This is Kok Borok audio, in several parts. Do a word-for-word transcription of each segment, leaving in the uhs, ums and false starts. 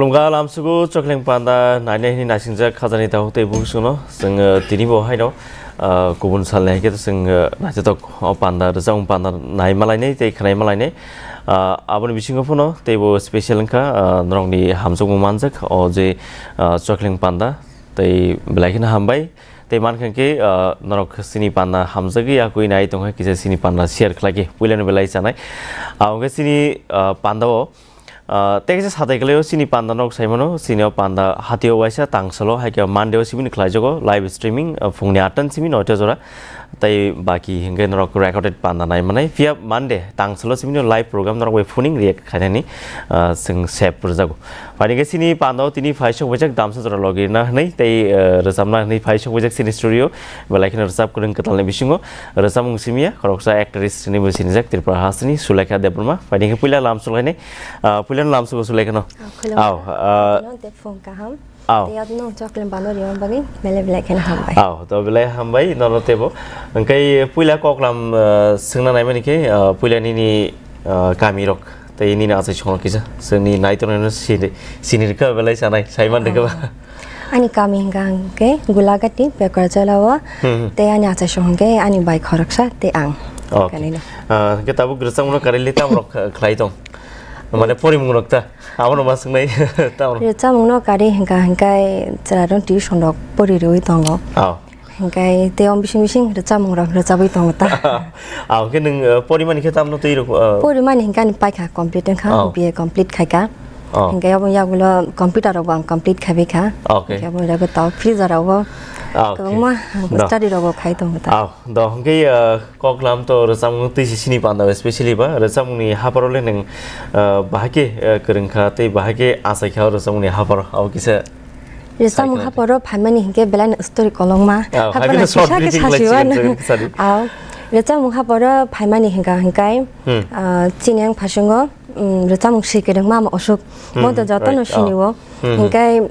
Khulumkha lamsugo Chokling panda nainai hwnwi naisingjak khajani takhuk tei bukhuk chwngno. Chwng, uh, tini bo haino, uh, kubun salni hai khe chwng, uh, naithotok o panda, rwchapmung panda nai malainai tei khwnai malainai. Uh, aboni bisingo phano teibo special wngkha, uh, norokni hamjakmung manjak o je, uh, Chokling panda tei belai kheno hambai. Tei mankha khe, uh, norok chini panda hamjagwi yakwi nai tongkha kisa chini panda share khlaikhe puilano belai chanai. Ah, hwnkhe chini, uh, panda o Ah, tei kaisa satai kwlaio chini panda nok saimano, chini o panda hatio waisa tangsalo, hai khe Monday o simi ni khlaijago live streaming, ah, phungni atta ni simi noita jora. Tei baki hinkhe norok recorded panda nai manai. Phiya Monday tangsalo simi ni live program norok bai phuning react khainani, ah, chwng sep rwjago. Phaini khe chini panda o tini phai sok baijak damsa jora logi na hwnwi tei, ah, rwchapna hwnwi phai sok baijak chini studio. Belai kheno rwchap kwrwng kwtalni bisingo rwchapmung simiya khoroksa actress hinwi bo sinijak Tripura hasteni Sulekha Debbarma. Phaini khe puila lam sulaini. Ah, puilano lamsugo sulai kheno. Ah, khulumkha. Aw, ah, no, te phung kaham. Aw. Te yatno Chokling panda rima bagwi belai belai kheno hambai. Aw, to belai hambai, nono tebo. Hwnkhe puila koklam, ah, swngna naimani khe, ah, puila nini, ah, kami rok tei nini achai songrok kisa. Chwngni naitongrokno sini, sini rwkha belai sanai, saiman rwkha ba. Ah. Ani kami hwnkha hwnkhe Gulagati, Pekarjala o, hmm, hmm, tei ani achai song hwnkhe ani bai khoroksa tei ang. Okay. Kanino. Ah, hwnkhe tabuk rwchapmungno karili tamrok khlai tong? Mane porimung rok ta? Abono ma swngnai tamo. Rwchapmung no kari hwnkha hwnkhe chwrairok tuition rok pori rwui tongo. Oh. Hwnkhe tei o bising bising rwchapmung rok rwchapui tongo ta. Ah, hwnkhe nwng, eh, porimani khe tamno twi rok, eh? Porimani hwnkhe ani paikha complete wngkha, oh, B A complete khaikha. Oh. Hwnkhe aboni yagulo computer rok bo ang complete khaibai kha. Okay. Hwnkhe aboni yago tabuk freezer rok bo, ah, okay, kwbangma, no, study rok bo khai tongo ta. Ah, do hwnkhe, eh, Koklam to rwchapmung twi se sini panda o, especially ba rwchapmungni haparo le nwng, ah, bahai khe, ah, kwrwng kha tei bahai khe achai kha o rwchapmungni haparo, abo kisa. Rwchapmung haparo phaimani hinkhe belai no story kolokma. Ah, haparo hai kisa short kisa briefing kisa khlai siwa chikon no. Chikon kisa di. Ah, rwchapmung haparo phaimani hinkha hinkai, hmm, ah, chini ang phasingo, um, rwchapmung si kwrwng mama osuk. Hmm, bo to joto no, right, sini o. Hmm, hmm. Hinkhe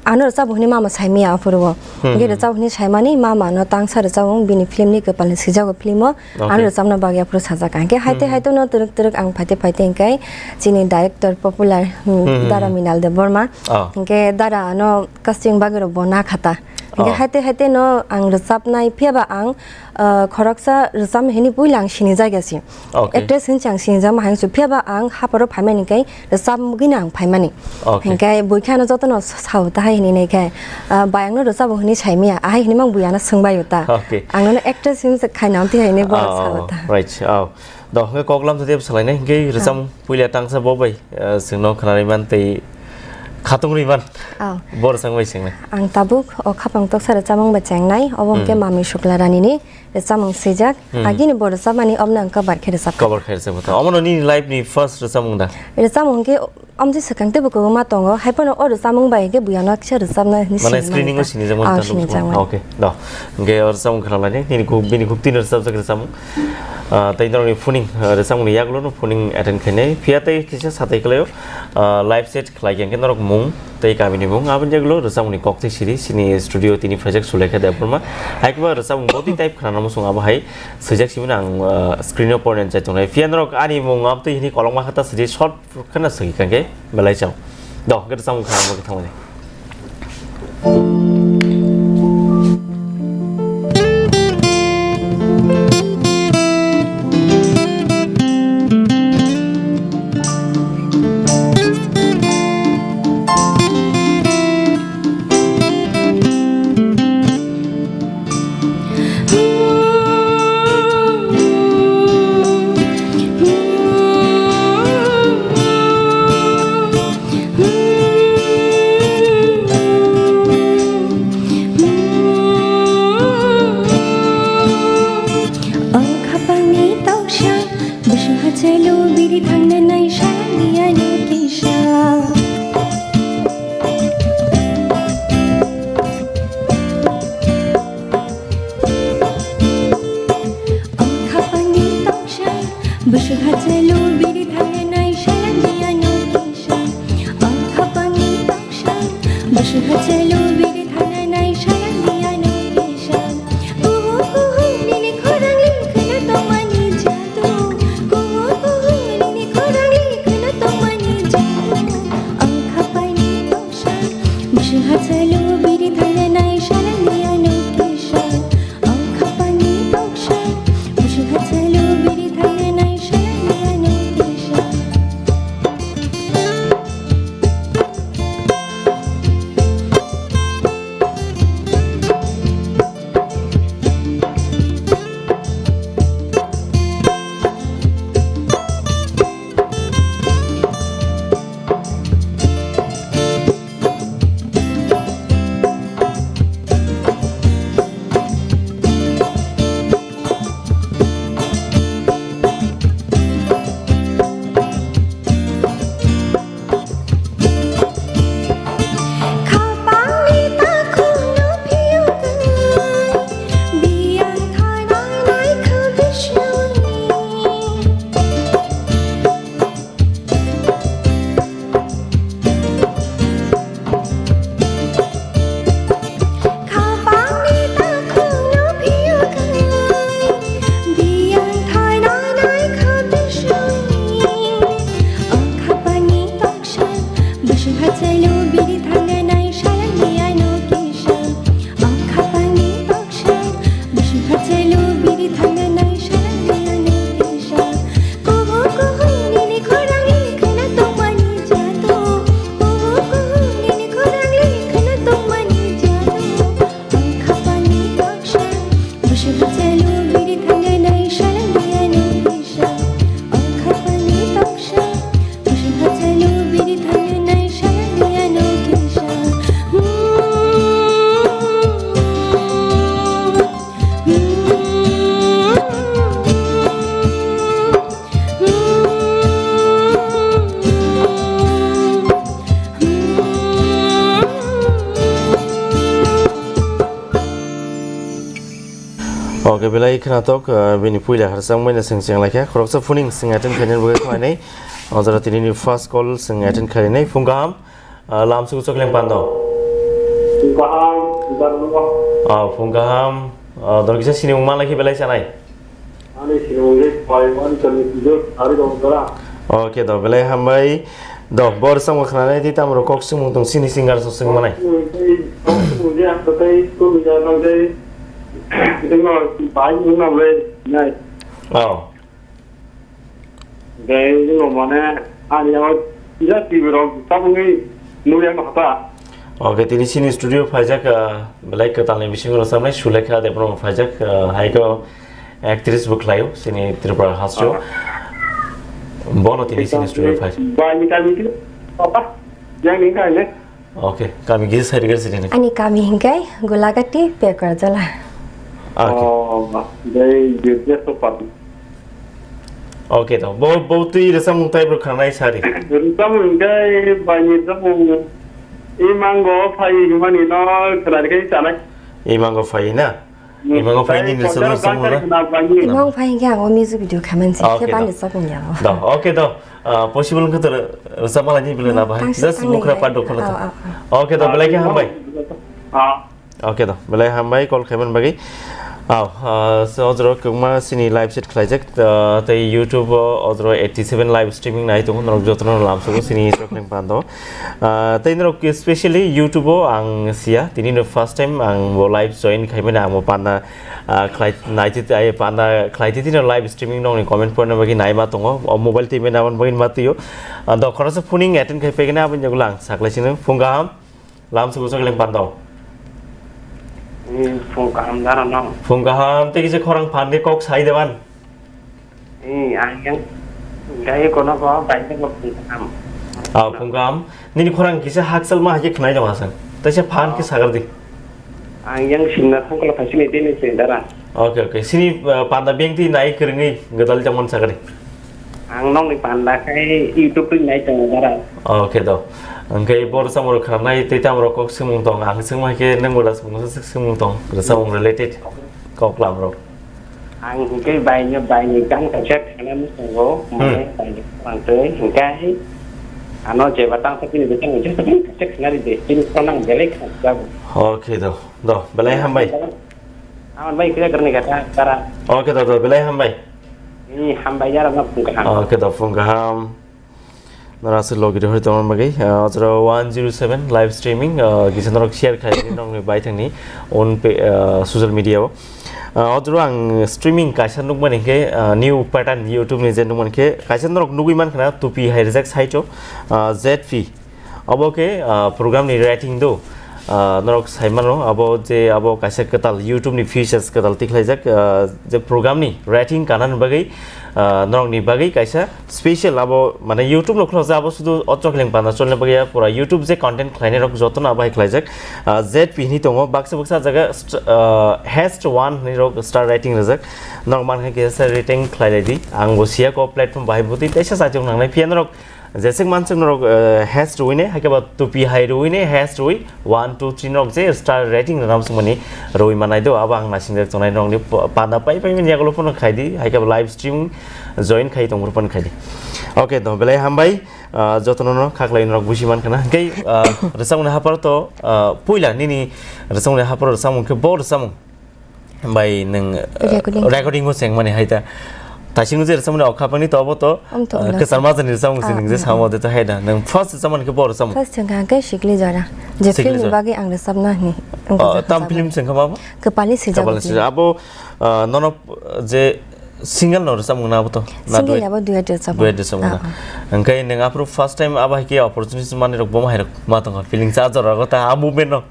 ano rwchapmung hwnwi mama saimaya aphuru o. Hmm, hmm. Hinkhe rwchapmung hwnwi saimani mama no tangsa rwchapmung bini film ni kwpal ni swijak o film o. Okay. Ano rwchapna bagwi aphuru sajak. Hinkhe haite, hmm, hmm, haite no twrwk twrwk ang phaite phaite hinkhe chini director popular, hmm, hmm, hmm, Dara, hmm, Minal Debbarma. Oh. Hinkhe Dara ano casting bagwi rok bo na kha ta. Hinkhe, oh, haite haite no ang rwchapnai phiya ba ang ah, khoroksa rwchapmung hwnwi puila ang sinijak ya si. Okay. Actress hwnwi se ang sinijak ma hai wngsu, phiya ba ang haparo phaimani khe rwchapmungwi no ang phaimani. Okay. Hinkhe bui khe ano jotono sa-, sao ta hai hwnwi nai khe, ah, bai ang no rwchapmung hwnwi saimaya, ahai hwnwi mang bui ano swngbai o ta. Okay. Ang nono actress hwnwi se khaina amtwi hai hwnwi bo, oh, sao ta. Right. Oh. Do hwnkhe koklam to tebo salainai hinkhe, ah, rwchapmung puila tangsa bo bai, ah, chwngno khwnarwi man tei khatung rwi man. Oh. Bo rwchapmung bai chengnai. Ang tabuk o khapang toksa rwchapmung bai chengnai, obo hwnkhe, hmm, Mami Sukla Rani ni rwchapmung swijak. Hmm. Agini bo rwchapmani obno ang cover khe rwchapkha. Cover khe rwchapkha. Omono nini life ni first rwchapmung da? Rwchapmung khe omtwi swkang teibo kwbangma tongo. Haiphano o rwchapmung bai khe buya no kisa rwchapna hinwi mane sinimani screening o ta. Sinijak mani. Ah, ta sinijak mani. Okay, do. Hwnkhe o rwchapmung khwnalaini. Nini khuk, bini khuk tini rwchapjak rwchapmung. Ah, tei norokni phuning, ah, rwchapmungni yagulo no phuning attend khainai. Phiya tei kisa satai kwlaio. Ah, live set khlai khe hwnkhe norok mung tei kamini mung, aboni yagulo rwchapmungni kok tei siri chini studio tini phaijak Sulekha Debbarma. Hai khe ba rwchapmung body type khwnana muchung abo hai swijak simi ang, ah, screen o pornai chai tongnai. Phiya norok ani mung amtwi hini kolokma kha ta sidi short kheno swgi kha khe belai chao. Do, hwnkhe rwchapmung khwnana bagwi thangmani. O khapangni toksa, bwswk hachalo biri thangnai nai sa, biyano kisa. O khapangni toksa, bwswk hachalo biri thangnai nai sa, biyano kisa. O khapangni toksa, bwswk hachalo biri thangnai nai sa, biyano kisa. Kuhuk kuhuk nini khorang li kheno tongmani jadu. Kuhuk kuhuk nini khorang li kheno tongmani jadu. O khapangni Bwswk hachalo biri thangnai salani ano kisa. O khapangni toksa. Bwswk hachalo biri thangnai salani ano kisa. Oke, belai khwnathok, ah, bini puila harsa wngmani swng cheng laikha. Khoroksa phuning swng attend khainani bagwi khlainai. O jora tinini first call swng attend khainai. Phung kaham, ah, lamsugo chokleng pando. Phung kaham, phung kaham. Ah, phung kaham. Ah, dor kisa sinimung manlai khe belai chanai. Ani sinimung je Paiwan Chandni Pujo, ari dong dara. Oke do, belai hambai. Do, bor samung khnanai di tamro kok sumung tong sini singer so sung manai. Kok sumung je ang kotai ko mi ja nang je. Dengno bai nang le nai. Oh. Dai no mane ani amo ja T V rok tabungni nuri ang hata. Oke, tini sini studio phaijak, ah, belai kwtalni bisingo rwchapnai Sulekha Debbarma phaijak, ah, hai ko actress bo khlaio, sini Tripura hasteo. Ah. Bono tini sini studio phai. Bai ni kami ki papa, yang ni kai ne. Oke, kami kisa side khe sini. Ani kami hingkai Gulagati Pekar Jala. Oke. Oh, dai, dai, dai, so pati. Oke, to. Bo, bo twi rwchapmung tei bwkha nai sari. Rwchapmung hingkai bai ni rwchapmung. I mango phai himani no khwlai khe chanai. I mango phai na? Imango phaini ni solo samung ra. Imang phai hingke ang o music video khaman se. Okay, khe bani do. Chapung ya. Do, okay do. Ah, possible wngkha to rwchapma laini bile na bahai. Just mukra part do kholo. Okay do, belai khe hambai. Ah. Okay do, belai hambai call khaiman bagwi. Ah, ah, so ojro kwbangma sini live set khlaijak, ah, tei YouTube o ojro eighty seven live streaming nai tongo, norok jotono lamsogo sini Chokleng Pando. Ah, tei norok specially YouTube o ang sia, tini no first time ang bo live join khaimani, ang bo panda, ah, khlai, naitwi, ai, panda khlaitwi tino live streaming nokni comment porna bagwi naima tongo, o mobile twi mena aboni bagwi ma twiyo. Ah, do khoroksa phoning attend khai phaikhe aboni jagula ang saklai sino phung kaham, lamsogo Chokleng Pando. Hmm, phung kaham dara no. Phung kaham tei kisa khorang phan de kok sai deban. Ee, ang yang gaya kono ko bai ko phung kaham. Ah, phung kaham. Nini khorang kisa hakchal ma hai khe khnai jong asang. Taisa phan khe sagar di. Ang yang sinna thang kola phai sini tini se dara. Okay, okay. Sini, ah, panda beng ti nai kwrwngwi gwdal jang man sagar di. Ang nokni panda khai YouTube ri nai tongo dara. Okay do. Angkhe bor samoro khanai tei tamoro kok swngmung tong. Ang swngma khe nang bola swngmung swngmung tong. Samung related kok lamrok. Ang hingke baino, baini gang kaisa khana musungo, hmm, mane baini khorang twi, hingke ano jeba tang sakni bwskango jesa bini kaisa khana ride, bini khorang belai khana jago. Okay do, do, belai hambai. Aman bai kira kerni kata, tara. Okay do, do, belai hambai. Ni hambai yara na phung kaham. Okay do, phung kaham. Nara se logi rehoi tongma bagwi, ah, ojro one zero seven live streaming, ah, kisa norok share khai di norokni baithangni own pe-, ah, social media o. Ah, ojro ang streaming kaisa nukmani khe, ah, new pattern YouTube ni je nukmani khe kaisa norok nugwi mankha na tupi hai rijak side o, ah, Z P. Obo khe, ah, program ni rating do. Ah, norok sai mano, abo je abo kaisa kwtal YouTube ni features kwtal tikhlaijak, ah, je program ni rating kanani bagwi, ah, norok ni bagwi kaisa special abo, mane, YouTube no khulokjak, abo sudu o chokling panda cholna bagwi ya, pura YouTube je content khlainai rok jotono abo hai khlaijak. Ah, Z P hinwi tongo, baksa baksa jaga st-, ah, Hest one hinwi rok star rating rijak. Norok mankha kisa rating khlai lai di. Ang bo siya ko platform bahai bwtwi teisa saichung nangnai, phiya norok jeswk manswk norok, eh, Hest rwui ne, hai khe ba tupi hai rwui ne, Hest rwui, one, two, three norok je star rating rwnam swngmani rwui manai do, abo ang naising jak tongnai norokni pa-, panda pai pai mani yagulo phone khai di, hai khe ba live stream join khai tongphuru phone khai di. Okay, do belai hambai, ah, jotono no khaklai norok busi man khana. Hingke, ah, rwchapmungni haparo to, ah, puila nini rwchapmungni haparo rwchapmung khe bo rwchapmung. Bai nwng, eh, Recording. Recording bo chengmani hai ta. Taising je rwchapmani okha pani to abo to, Om to eh, ulo. Kwchar majani rwchapmung se Ah, nwng je mm, samo mm. de to hai da. Nwng first rwchapmani khe bo rwchapmung. First chengkha khe Sikli Jora. Je Sikli film ni Jora. Bagwi ang rwchapna hini. Wngkha Oh, je tam khajak film mani. Chengkha ma bo? Kwpalni swijak Kwpalni je. Swijak. Abo, eh, nono je single no rwchapmung na abo to? Na Single duet? Abo duet rwchapmung. Duet rwchapmung na. Ah, ah. Hingke nwng aphuru first time abo hai khe opportunity mani rok bo hai rok ma tongkha feeling cha jora go ta a movement no.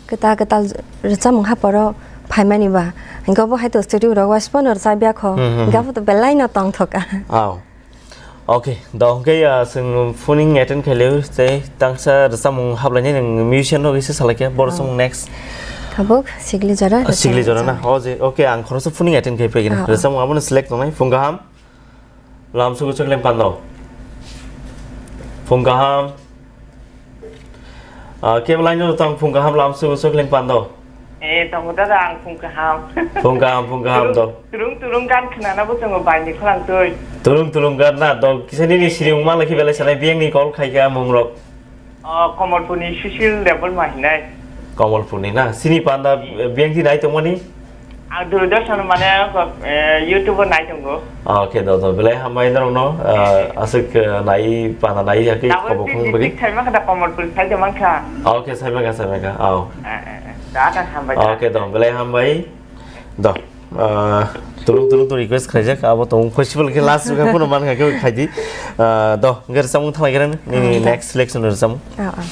Kwtal kwtal rwchapmung haporo phaimani ba. Hinkhe bo hai to studio rok waisaphano rwchapya kho. Hmm, hmm, Hinkhe hmm. Abo to belai no tongthok kha. Aw. Okay, do hinkhe, ah, chwng phoning attend khailaiwi tei tangsa rwchapmung haplainai nwng musician rok ise salaikha. Bo Oh. Rwchapmung next. Tabuk Sikli Jora, Ah, Sikli Jora na? Rwchapmung. Oh, je, okay, ang khoroksa phoning attend khai phaikha. Ah, ah. Rwchapmung abono select tongnai. Phung kaham. Lamsugo chokling pando. Phung kaham. Ah, kebo line no tong phung kaham lamsugo chokling pando. Eh, tongo dada, ang phung kaham. Phung kaham, phung kaham Turung, do. Turung, turung gan khnana bo tongo baini khorang twi. Turung, turung gan na do. Kisa nini siri wngma lakhi belai sanai biyang ni call khai kha mung rok. Oh, Komolpurni Sushil Debbarma hinai. Komolpurni na? Sini panda biyang di nai tongmani? Ang Doordarshan mane, eh, YouTube o nai tongo. Ah, okay, do, do. Belai hambai norokno, ah, aswk, eh, nai panda nai yakhe Double khobok phone bwgwi. District saima kha da Komolpur sai de mankha. Ah, okay, saima kha, saima kha. Aw. Eh, eh, eh. Da, da, hambai da. Ah, okay, do. Belai hambai. Do. Ah, tulung tulung to request khaijak, abo tong festival khe last wngkha, phano man kha khe khaidi. Ah, do, hwnkhe rwchapmung thanglai khe nini Ah, do. Next selection rwchapmung. Ah, ah.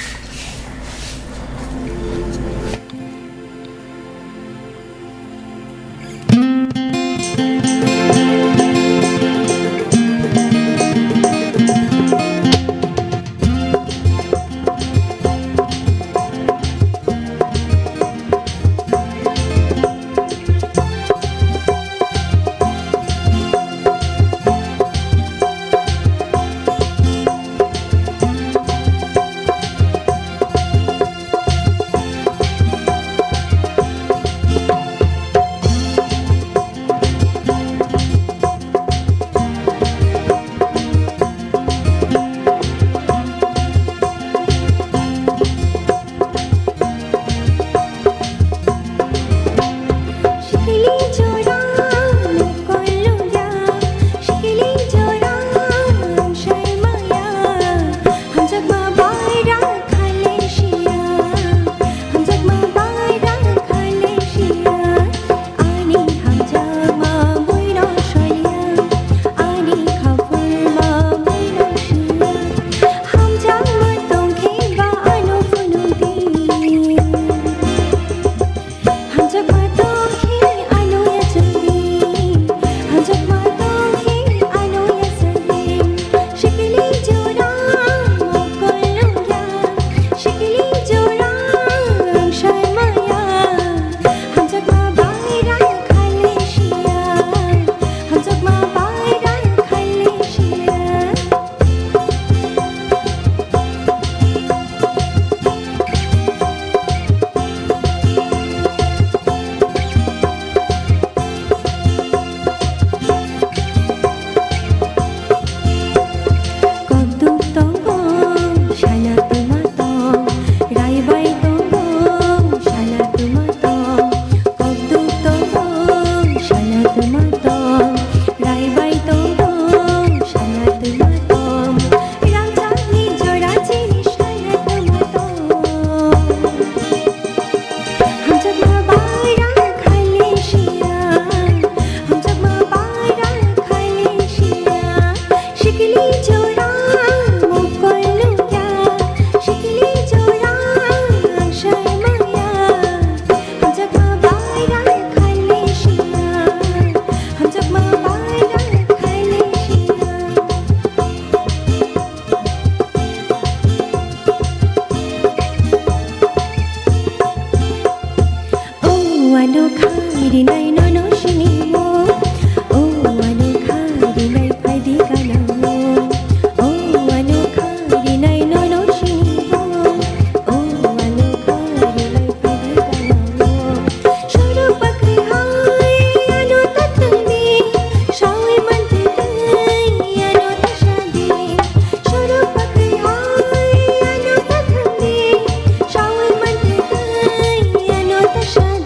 Rinai nono sinimo, o ano kha rinai phaidi gana mo. O ano kha rinai nono sinimo, o ano kha rinai phaidi gana mo. Shoro pakri hai ano tatani, shawi manti tai ano tashadi. Shoro pakri hai ano tatani, shawi manti tai ano tashadi.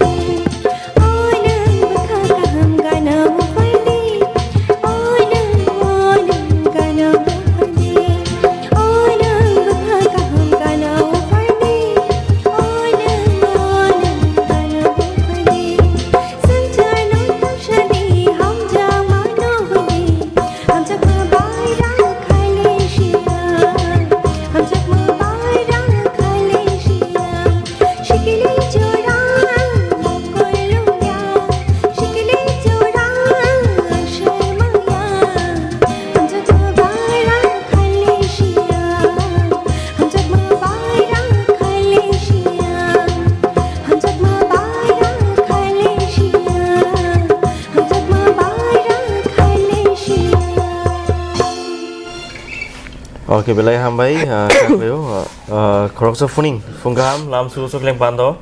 Oke, belai hambai, ah, khakbaio, ah, khoroksa phuning, phung kaham, lam sugo chokling pando.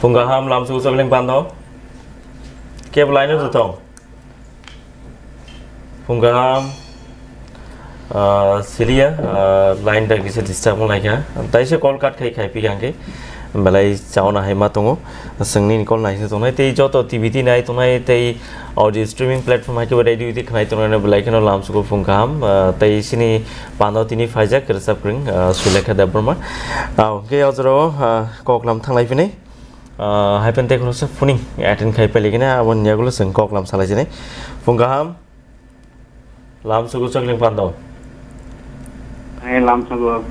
Phung kaham, lam sugo chokling pando. Kebo line-o tong? Phung kaham, ah, siliya, ah, line da kisa disturb wng laikha. Taisa call cut khai, khai pi hangke. Belai chauna hai ma tongo. Chwng nini call naising tongnai. Tei joto T V T nai tongnai, tei audio streaming platform hai khe bo radio tei khnai tongnai belai kheno lam sugo phung kaham. Ah, tei sini pando tini phaijak rwchap kwrwng, ah, Sulekha Debbarma. Ah, hwnkhe o jorao, ah, kok lam thanglai phini. Ah, hai phini tei khoroksa phuning attend khai pailikhe na, aboni yagulo chwng kok lam salai sinai. Phung kaham. Lam sugo chokling pando. Ai lam sugo.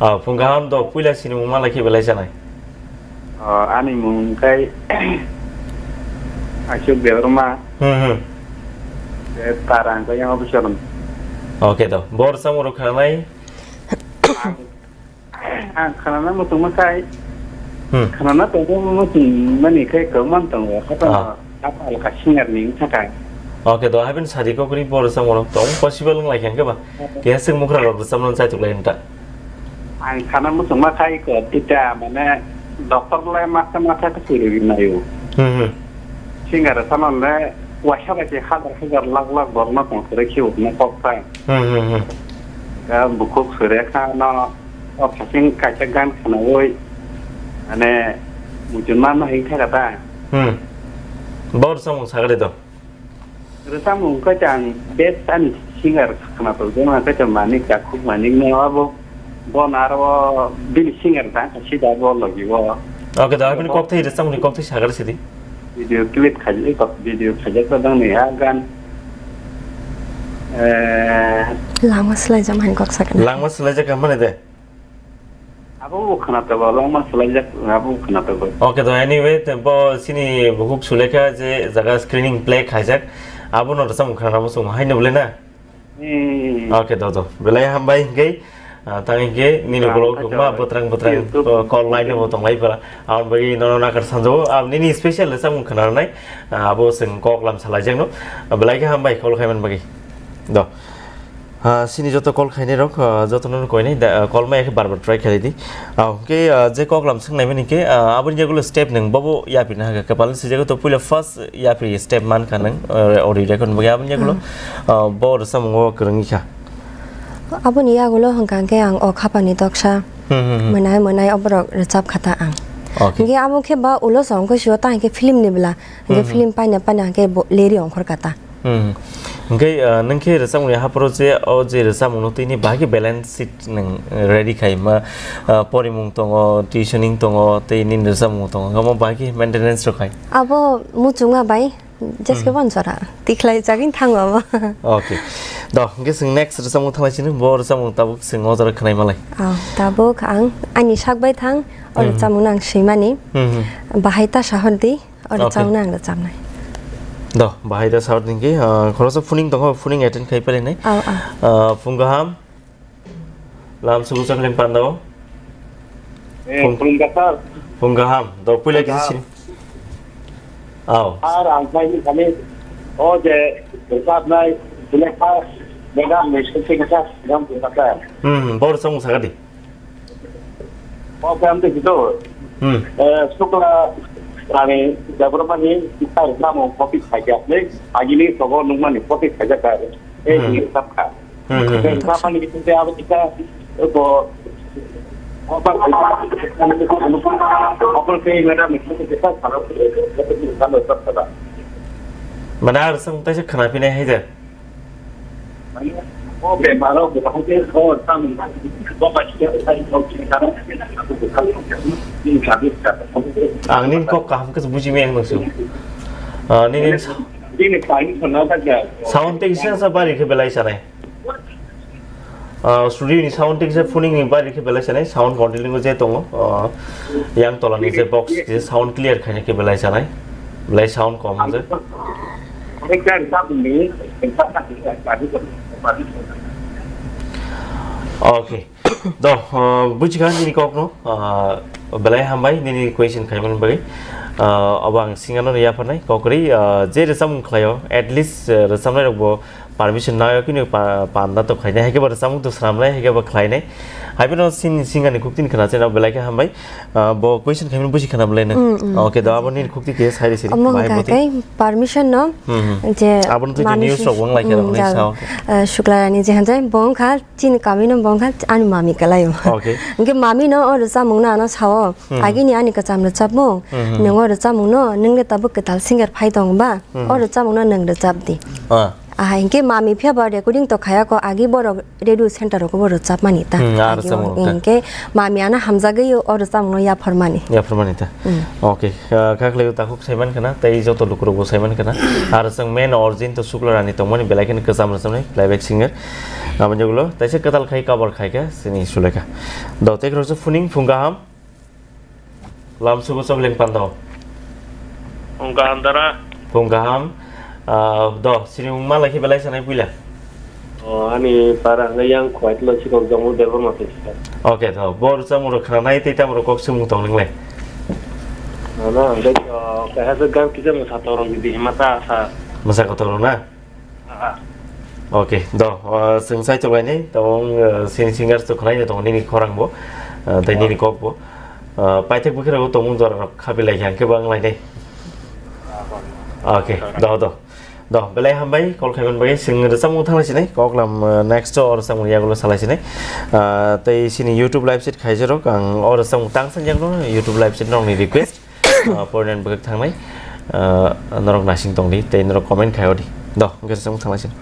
Ah, phung kaham do puila sini mung malai khe belai sanai. Ah, ani mung kai Ashok Debbarma. Hmm, hmm. Eh, Tarang kai yang officer. Oke do. Bor samung rok khanai. Ang Ang khanana muchungma khai. Hmm. Khanana tongma muchung mani khai kwbangma tongo. Hato Ah. Apa alka singer ni wngkha khai. Oke, do haibin sadi kokri bor samung tong possible wng lai khe ba. Oke. Khe sing mukra rok samung chai tuk lai nta. Ang khana muchungma khai ko tita mane doctor lai masa masa ka siri nayo. Hmm, hmm. Singer sama le wasa ba je hajar hajar lakh lakh borok no tong sere khiu na kok khai. Hmm, hmm, hmm. Ka bukhuk sere kha no. O phasing kaisa gan khwnaui, mane, muchunma ma hik thaka ta. Hmm. Bor samung sagri do. Rwchapmung khe ang best ani singer khwnathok jema khe Manik Jakhuk Manik no abo bo naro bini singer ta sida bo logi bo. Oke, da bini kok thai rwchapmung ni kok thai sagri sidi. Video clip khajak, video khajak ta dang ni a gan. Eh, Langma swlaijak mani kok sakna. Langma swlaijak mani de. Abo bo khwnathok, langma swlaijak, abo bo khwnathok. Okay, to anyway, te bo sini bukhuk Sulekha je jaga screening play khaijak, abo no rwchapmung khwna rwchapmung haino bole na? Hmm. Okay, to, to. Belai hambai hingke, ah, tang hingke, nini Ah, bolok okay, ma to. Botrang botrang, YouTube. To, call line bo tonglai pala. Aboni bagwi nono nakar sanjo, ah, nini special rwchapmung khwna rwnai, ah, abo chwng kok lam salaijakno. Ah, belai khe hambai call khaimani bagwi. Do. Ah, sini joto call khainai rok, ah, joto no koinai da, ah, call ma yakhe bar bar try khaidi. Ah, hwnkhe, ah, je kok lam swngnai mani khe, ah, aboni yagulo step nwng bobo yapri na hakhe kwpal swijak to puila first yapri step man kha nwng, ah, audio record bagwi aboni yagulo, Hmm. ah, bo rwchapmung o kwrwngwi kha. Aboni yagulo hwnkha khe ang o khapani toksa Hmm, hmm, hmm. mwnai mwnai oborok rwchap kha ta ang. Okay. Hwnkhe abo khe ba ulo song khe sio ta hwnkhe film ni bwla, hwnkhe Hmm, hmm. film paina paina hwnkhe bo leri ongkhor kha ta. Hmm. Hwnkhe, ah, nwng khe rwchapmungni haphoro je, o je rwchapmungno tini bahai khe balance sheet nwng ready khai ma, ah, porimung tongo, tuitioning tongo, tei nini rwchapmung tongo, hwnkhe omo bahai khe maintenance rw khai? Abo muchungma bai, jeske Hmm. bon jora, tikhlai jagin thango abo. Okay. Do, hwnkhe chwng next rwchapmung thanglai sini, bo rwchapmung tabuk chwng o jora khwnai malai. Ah, tabuk ang ani sak bai thang, o Hmm. rwchapmungno ang swimani, Hmm, hmm. Bahai ta sahordi. Oro Okay. Chauna ang rwchapnai. Do, bahai da saut hwnkhe, ah, khoroksa phuning tongkha, phuning attend khai pailainai. Au, au. Ah, phung kaham. Lam sugu chakling pandao. Eh, Phung- phung kaham. Phung kaham. Do, puila Phung kisa kaham. Sin-, Oh. Ar ang khaini kani o je rwchapnai, belai kha madam ni sengkhe kha, madam kha. Hmm, bor song sakadi. Oke, ang tei kito. Hmm. Eh, Sukla Rani Debbarmani kita rwchapmung copy khaijak ni, agini sogo nungmani copy khaijak kha. Eh, hmm. Ini rwchap kha. Hmm, hmm, hmm. Rwchapmani kita abo kita, eh, bo, opa, opa, madam ni kita sarap, kita sarap. Mana harus ang taisa khana pina hai da. Ang nini kok kaham khe buji maya nang su. Ah, nini sound tei kisa sa bari khe belai sanai. Ah, studio ni sound tei kisa phoning ni bari khe belai sanai. Sound controlling o je tongo. Ah, yang tola ni je box je sound clear khaina khe belai sanai. Belai sound kom je. Okay. Do, uh, buji kha nini kok no, uh, belai hambai nini question khaimani bagwi. Uh, abo ang singa no yapharnai kok ri, uh, je rwchapmung khlaio, at least, uh, rwchapnai rok bo permission naio kini pa-, panda to khainai, hai khe bo rwchapmung to swnamnai, hai khe bo khlainai. Hai phano sin-, singa ni kuk tin khna cheno belai khe hambai. Ah, bo question khaimani buji khana belai na. Mm, mm. Okay, da abo nini khukti khe sai risi. Omo bahai hwnkha boti. Khe permission no, hmm, hmm, je abo no twi manwi news su-, rok wng lai khe, hmm, rok ni ja, sao. Eh, Sukla Rani je hanjai bo wngkha chini kami no bo wngkha ani mami kalai o. Okay. Hwnkhe mami no o rwchapmung no ano sao. Hmm. Agini ani kwcham rwchapmung, hmm, hmm, nwng o rwchapmung no nwng le tabuk kwtal singer phai tong ba, hmm, o rwchapmung no nwng rwchap di. Ah. Aha, hinkhe mami phiya ba recording to khaya ko agi borok radio center rok bo rwchapmani ta. Hmm, ah, agi rwchapmani ta. Hinkhe mami ano hamjagwi o rwchapmung no yaphormani. Yaphormani ta. Hmm. Okay, ah, kha khlai o takhuk saiman khana, tei joto lukurok bo saiman khana. Ar chwng main origin to Sukla Rani tongmani belai kheno kwcham rwchapnai playback singer. Aboni ulo taisa kwtal khai cover khai kha sini Sulekha. Do tei khoroksa phuning phung kaham. Lamsugo Chokleng Pando. Phung kaham dara. Phung kaham. Ah, do, sini wngma lai khe belai sanai puila. O, ani para hwnwi yang Khowai Tilo Sikok Jongmung Debbarma khe sika. Okay, do, bo rwchapmung rok khna nai tei tamo rok kok swngmung tong nwnglai. Ano, ang dai, o, kaisa gan kisa mwsa torong di hima ta sa. Mwsa kotor rok na? Ah. Okay, do, uh, chwng sai tonglaini, tabuk, uh, sini singers to khwlaino tongo nini khorang bo, uh, tei nini kok bo. Uh, paithak bwkhwrao tongmung jora rok khapi lai khe ang khe bo wng lainai. Okay, do, do. Do, belai hambai, call khaiman bai, chwng rwchapmung thang lai sinai, koklam, uh, next o rwchapmung yagulo salai sinai. Uh, tei sini YouTube live chat khaijak rok, ang o rwchapmung tang sanjak no, YouTube live chat nokni request. Ah, porinani bwkhak thangnai, ah, norok naising tongdi, tei norok comment khai odi. Do, hwnkhe chwng thanglai sini.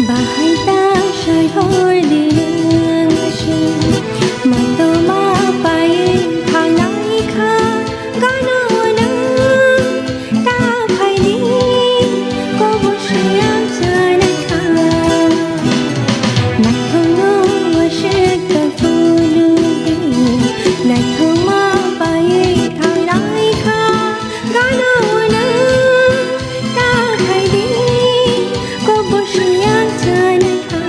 Bahai ta sai hor di nang se, mai to ma pai thangnai kha, gana wana ta khai di, kobo se ang chanai kha. Naithok no wasik ta phunu di, naithok ma pai thangnai kha. Gana wana ta khai di, kobo siyang chanai kha.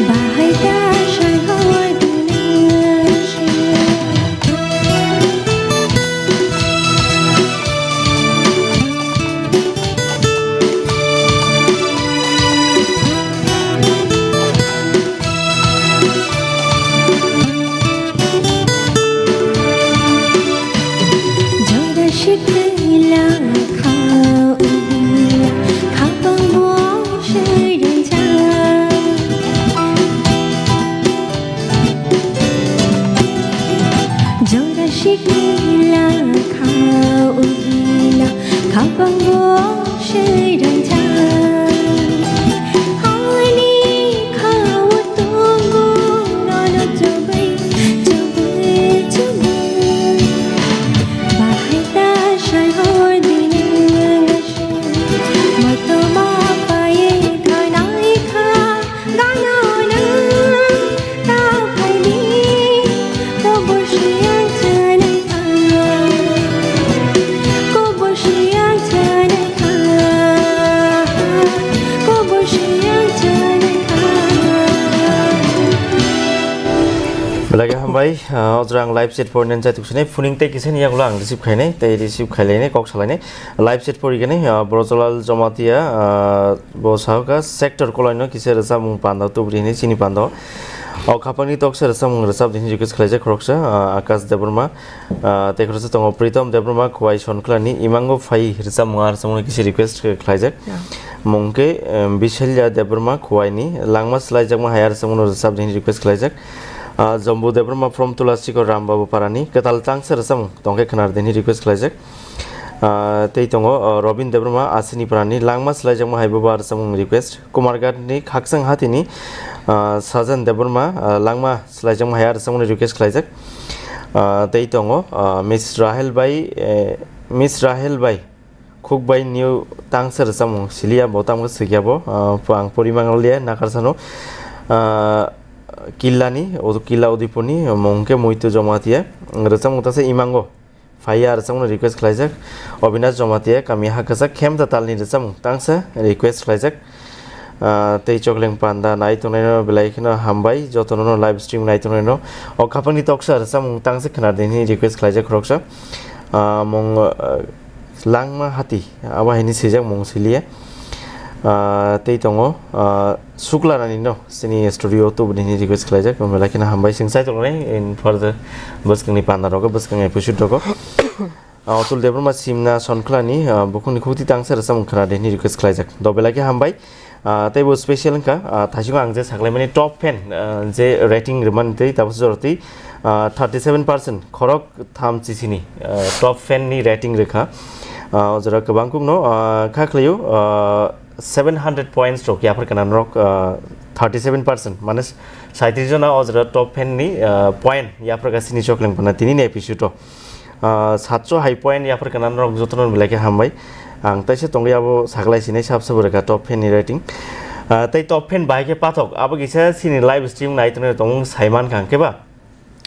Bahai ta sai hor di nang se. Jora sikla kha udia, khapang bo sairinja. Jora sikla kha udia, khapang bo Belai khe hambai, ah, o jora ang live chat porni jaituk sinai, phuning tei kisa ni yagulo ang receive khainai, tei receive khailainai, kok salainai. Live chat pori khe nai, ah, Brojolal Jamatia, ah, bo sahokha sector kolaino kisa rwchapmung panda tubri hinwi chini panda. O khapangni toksa rwchapmung rwchap di hinwi request khlaijak khoroksa, ah, Akash Debbarma, ah, tei khoroksa tongo Pritom Debbarma, Khowai Sonklani, imango phai rwchapmung ah rwchapmung kisa request khlaijak. Yeah. Mung khe, em, Bisalya Debbarma, Khowaini, langma swlaijakma hai ah rwchapmung rwchap di hinwi request khlaijak. Ah, Jombu Debbarma from Tulasikor Rambabu Parani, kwtal tangsa rwchapmung tongkhe khwnar di hinwi request khlaijak. Ah, tei tongo, ah, Robin Debbarma, Asini Parani, langma swlaijakma hai bo ba rwchapmung request. Kumarghat ni Khaksang Hatini, ah, Sajan Debbarma, ah, langma swlaijakma hai ah rwchapmung request khlaijak. Ah, tei tongo, ah, Miss Rahel bai, eh, Miss Rahel bai, Khukbai new tangsa rwchapmung siliya bo tamo swikya bo, ah, ang pori mangliya nakarsano, ah, Killani, Udu-, Killa Udipurni, mung khe Muitu Jamatia, rwchapmung tasa imango. Phaiya rwchapmungno request khlaijak. Obinash Jamatia, kami hakasa Khemda Talni rwchapmung tangsa request khlaijak. Ah, tei Chokleng Panda nai tongnaino belai kheno hambai, jotono no live stream nai tongnaino. O khapangni toksa rwchapmung tangsa khwnar di hinwi request khlaijak khoroksa. Ah, mung, ah, Langma Hati, abo haini swijak mung siliya. Ah, tei tongo, ah, Sukla Rani no chini studio o tubudi hinwi request khlaijak, belai kheno hambai, chwng chai tongnai in further bwskangni panda rogo, bwskang episode rogo. Ah, Otul Debbarma Simna Sonkhlani, ah, bukhukni khukti tangsa rwchapmung khwna di hinwi request khlaijak. Do belai khe hambai, ah, tei bo special wngkha, ah, thaisingo ang je saklaimani top fan, ah, je rating rwmani tei tabuk jora twi, ah, thirty seven percent khorok tham chisini, ah, top fan ni rating rwkha. Ah, o jora kwbang kukno, ah, kha khlaio, ah, seven hundred points rok yaphar kana norok, ah, thirty seven percent, mane saitris jona o jora top fan ni, ah, point yaphar ka sini Chokleng Panda tini ni episode o. Ah, satso hai point yaphar kana norok jotono belai khe hambai. Ang taisa tongwi abo saklai sinai sab sabo rwkha top fan ni rating. Ah, tei top fan bahai khe pathok abo kisa sini live stream nai tongwi tongmung saiman kha hwnkhe ba.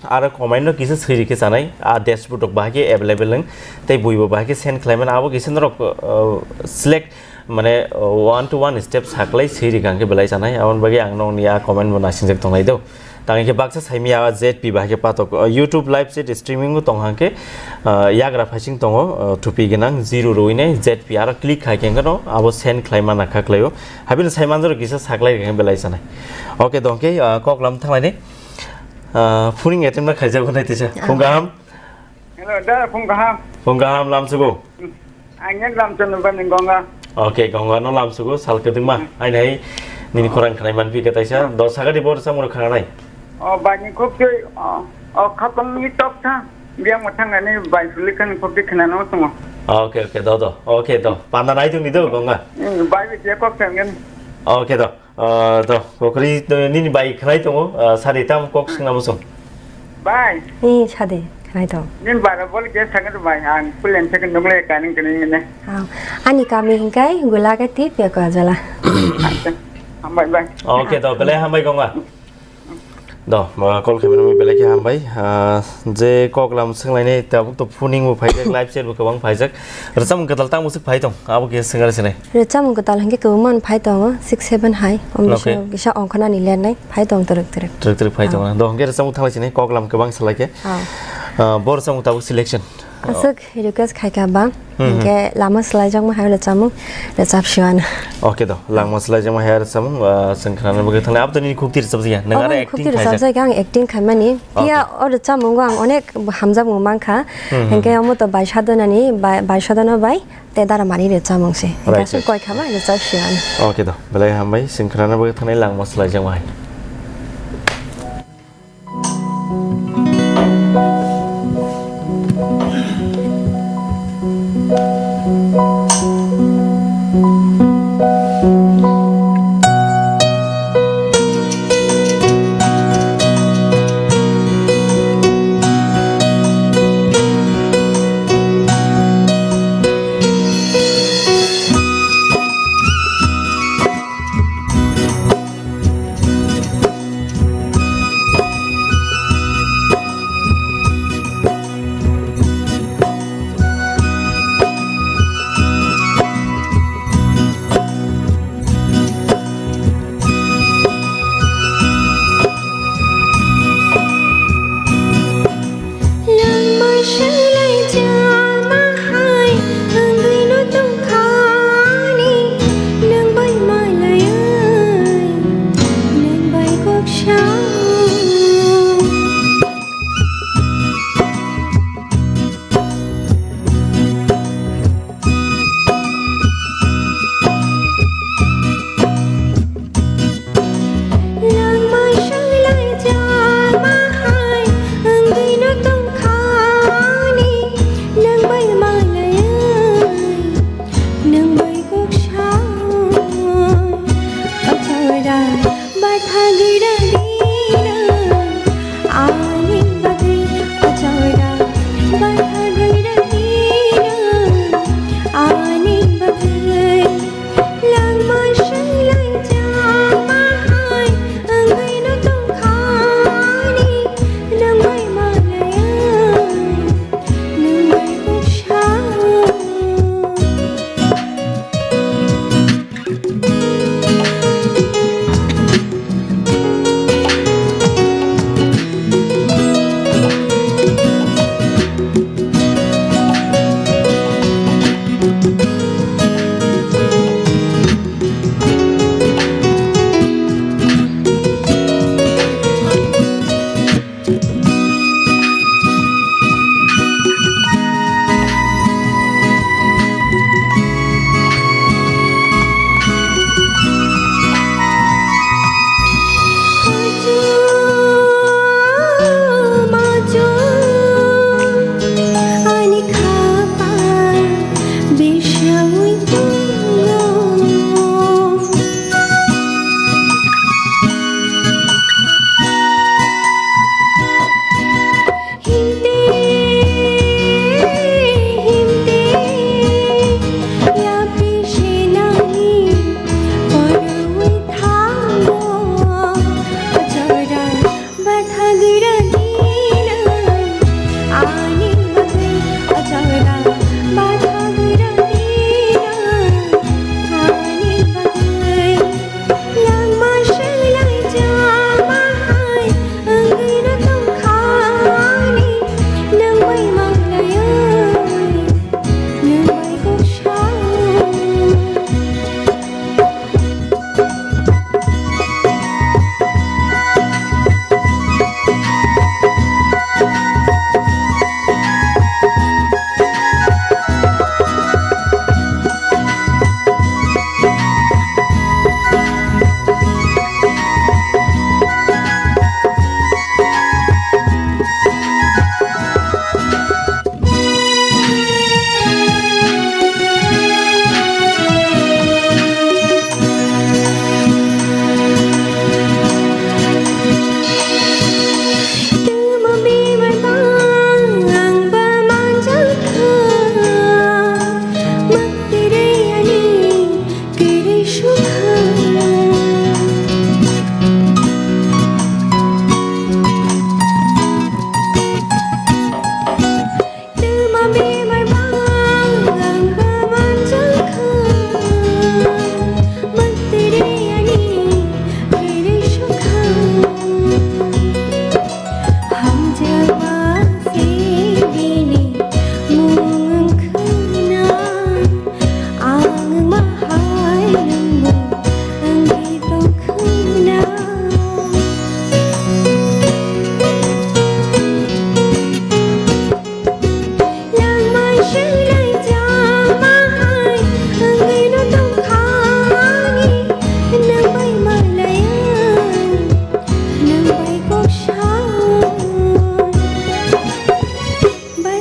Aro comment no kisa swi rikhe chanai, a dashboard rok bahai khe available wng, tei buibo bahai khe send khlai mano, abo kisa norok, uh, select, mane, uh, one to one step saklai swi rikha hwnkhe belai chanai, aboni bagwi ang nokni a comment bo nasingjak tongnai do. Tang khe baksa saimya a Z P bahai khe patok, uh, YouTube live chat streaming bo tong hwnkhe, uh, yagra phaising tongo, uh, thupi gwnang zero rwinai Z P, aro click khai khe hwnkhe no abo send khlai mana kha khlaio, habino sai manjaro kisa saklai rikha hwnkhe belai chanai. Okay, do hwnkhe, uh, kok lam thanglai ni. Ah, phuning attempt na khaijak nai tisa. Ah. Phung kaham? Hello, da, phung kaham. Phung kaham lam sugo. Ang yen lam chon ba ning gonga. Okay, gonga no lam sugo, sal keding ma. Hmm. Ai nai, nini khorang khanai man pi ka taisa. Do sagadi bor samur khanai. O, ba ni khop tei, o, o, khapang ni tok tha. Biang ma thang ani bai suli khan khop tei khana no tongo. Okay, okay, do, do. Okay, do. Panda nai tung ni do, gonga. Hmm, bai bi je kok thang ngen. Okay, do. Ah, to, kokri, to, nini bai khlai tongo, ah, sadi tam kok swngna muchung. Bai. Ni sadi khlai tong. Nini bara bol ke sakhe bai, ang pulen sakhe nugle kaning kaning ne. Ah, ani kami hingkai Gulagati Pekojala. Acha. Hambai bai. Okay, to, belai hambai konga. Do, ma call khaimani belai khe hambai. Ah, je kok lam swnglainai tabuk to phuning bo phaijak, live chat bo kwbang phaijak. Rwchapmung kwtal tamo swk phai tong, abo khe swngari sinai. Rwchapmung kwtal hwnkhe kwbangma phai tongo, six seven hai. Omni Okay. Kisa ongkhornani lernai phai tong twrwk twrwk. Twrwk twrwk phai Ah. Tongo. Do hwnkhe rwchapmung thanglai sinai kok lam kwbang salai khe. Ah. Ah, bo rwchapmung tabuk selection. Aswk request khai kha ba, Hmm, hmm. Hwnkhe lama swlaijakma hai rwchapmung, rwchap siwano. Okay do, lama swlaijakma hai rwchapmung, ah, chwng khwnani bagwi thangnai. Abo to nini khukti rwchapjakya? Nwng Obo aro ani acting khukti khaijak? Rwchapjakya, ang acting khaimani. Phiya Okay. O rwchapmungo ang onek hamjakmung mankha. Hmm, hmm. Hwnkhe omo to bai sadonani, bai, bai sadona bai, te dara mani rwchapmung se. Hwnkhe Right, aswk right. Koi khama rwchap siwano. Okay do, belai hambai, chwng khwnani bagwi thangnai lama swlaijakma hai.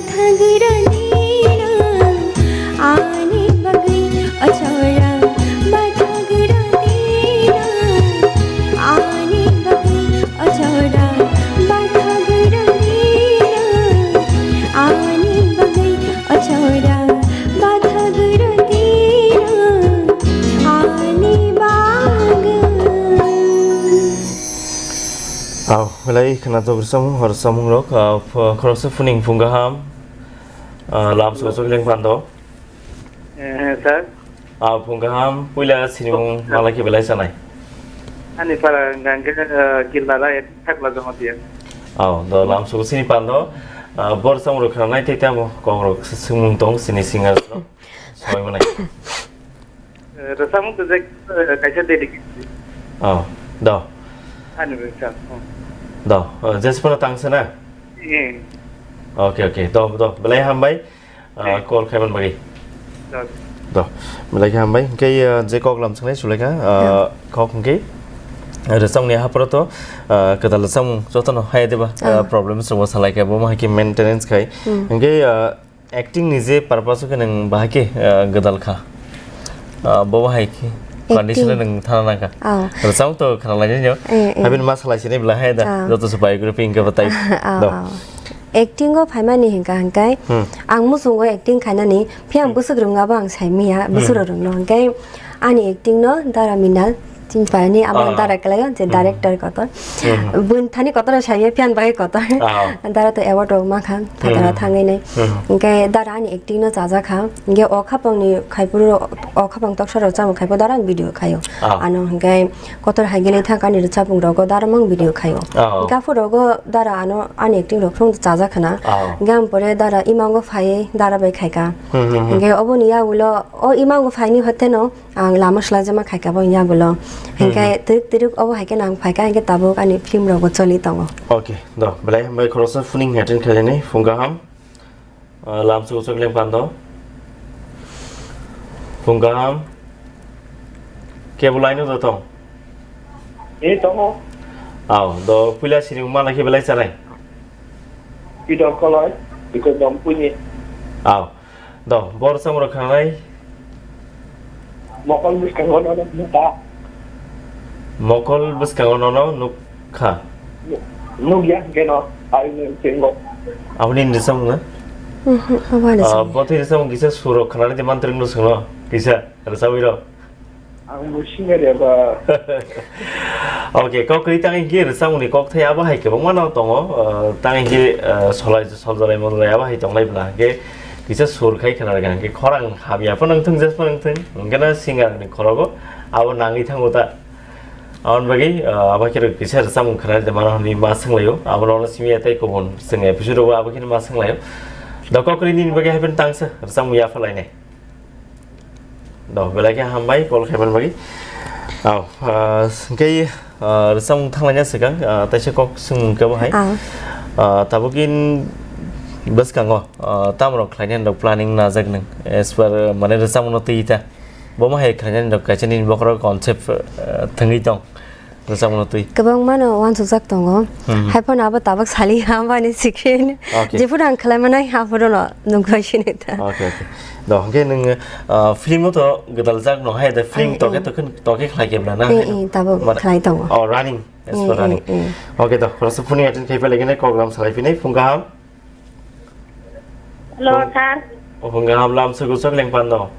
Bathagwrwngni rang ani bagwi o chora, bathagwrwngni rang ani bagwi o chora, bathagwrwngni rang ani bagwi o chora, bathagwrwngni rang ani bagwi. Au, belai khwnathok rwchapmung, hor rwchapmung rok, ah, ph-, khoroksa phuning phung kaham, ah, lam sosok leng pando. Eh, sir. Ah, phung kaham, puila sinimung malai khe belai sanai. Ani para hwnkha hwnkhe, eh, Gilbara, Thakla Jamatia. Au, do lam sosok sini pando, ah, bor rwchapmung rok khwnanai tei tamo kok rok swngmung tong sini singer rok. Soi manai. Eh, rwchapmung to je, eh, kaisa dedication. Oh, do. Ani rwchap, oh. Do, eh, jesphano tangsa na? Eh. Okay, okay. Do, do. Belai hambai. Ah, eh, call khaiman bagwi. Do. Do. Belai khe hambai. Hwnkhe, eh, je kok lam swngnai sulaikha, ah, hmm, kok hwnkhe. Rwchapmungni haphoro to, ah, kwtal rwchapmung jotono hai deba, ah, ah, problems rokbo salaikha, bo ma hai khe maintenance khai. Hmm. Hwnkhe, ah, Acting ni je purpose khe nwng bahai khe, ah, gwdal kha. Ah, bo bahai khe condition. Acting. Nwng thana nangkha. Oh. Rwchapmung to khwnalainai no. Eh, eh. Habini ma salai sini bwla hai da. Oh. Joto se biography hwnkhe bwtai. Oh, do. Oh. Acting o phaimani hwnkha hwnkhe, hmm, ang muchungo acting khainani, phiya, hmm, bwswk rwngma bo ang saimanya, hmm, bwswk rok rwngno hwnkhe ani acting no Dara Minal. Chini phaini abo, ah, dara kwlaio, je, hmm, director kotor. Hmm. Bun thani kotor o saimya phiyan bagwi kotor. Ah. Dara to award rok mankha, phataro, hmm, thangwi nai. Hmm. Hwnkhe dara ani acting no chajakha. Hwnkhe o khapang ni khaipuru, o khapang toksa rok chamung khaipo dara ang video khaio. Ah. Ano hwnkhe kotor hai gele thang ani rwchapmung rogo dara mang video khaio. Ah. Hwnkhe aphuru rogo dara ano ani acting rok phung chajakha na. Ah. Hwnkhe ang pore dara imango phai dara bai khaika. Hmm, hmm, hmm. Hwnkhe oboni yagulo o imango phaini hoteno Ang lama swlaijakma khaika bo yagulo. Hmm. Hinkhe twrwk twrwk obo hai khe nang phaika hinkhe tabuk ani film rok bo choli tongo. Okay, do. Belai hambai khoroksa phuning attend khainani phung kaham. Ah, lam suk suk leng pando. Phung kaham. Kebo line o do tong? E tongo. Aw, do puila sini mala khe belai chanai? Pidor koloi, bikol dom puini. Aw. Do, bor samung rok khanai. Mokol bwskango nono nukha. Mokol bwskango nono nukha. Nu-, nukya hwnkhe no, ayung tinggo. Aboni ni samung na? Mhm, abo ni samung. Ah, botwi ni samung kisa surok khanani de mantri no sungno, kisa rwchapwi rok. Ang bo singer eba. Okay, kok kwrwi tang hinkhe rwchapmungni kokthai abo hai kwbangma no tongo, ah, tang hinkhe, ah, solai, soljalai monjalai abo hai tonglai bwla hinkhe kisa sur khai khna rwkha hinkhe khorang hamya phano wngthung, jes phano wngthung, hinkhe no singer ni khorogo abo nangwi thango ta. Aboni bagwi, ah, abo khe kisa rwchapmung khna rwmano hinwi ma swnglaio, abono ono simi ya tei kubun chwng episode o abo khe ma swnglaio. Do kok kwrwi nini bagwi hai phano tangsa rwchapmung yapha lainai. Do, belai khe hambai, call khaimani bagwi. Aw, ah, hwnkhe, ah, rwchapmung thanglaina swkang, ah, taisa kok swngmung khe bo hai. Ah. Ah, tabukini bwskango, ah, tamrok khlainani rok planning najak nung? As per, mane, rwchapmungno twi ta. Bo ma hai khlainani rok kaisa nini bokhorok concept, ah, thwngwi tong. Rwchapmungno twi. Kwbangmano uansukjak tongo. Hmm. Haiphano abo tabuk sali hamani sikhin. Okay. Jephuru ang khlaimanai, aphuru no nukbai sini ta. Okay, okay. Do, hwnkhe nwng, ah, film no to gwdal jak no hai da, film, eh, toke, eh, toke, toke khlai khe bla na, eh, hai no? Eh, tabuk khlai tongo. Oh, running. As, eh, for, eh, running. Eh. Okay, do, khoroksa phone attend khai phailai gini, program salai phinai, phung kaham. Hello, oh, sir. Oh, hwnga hamlam sugu sok leng pando.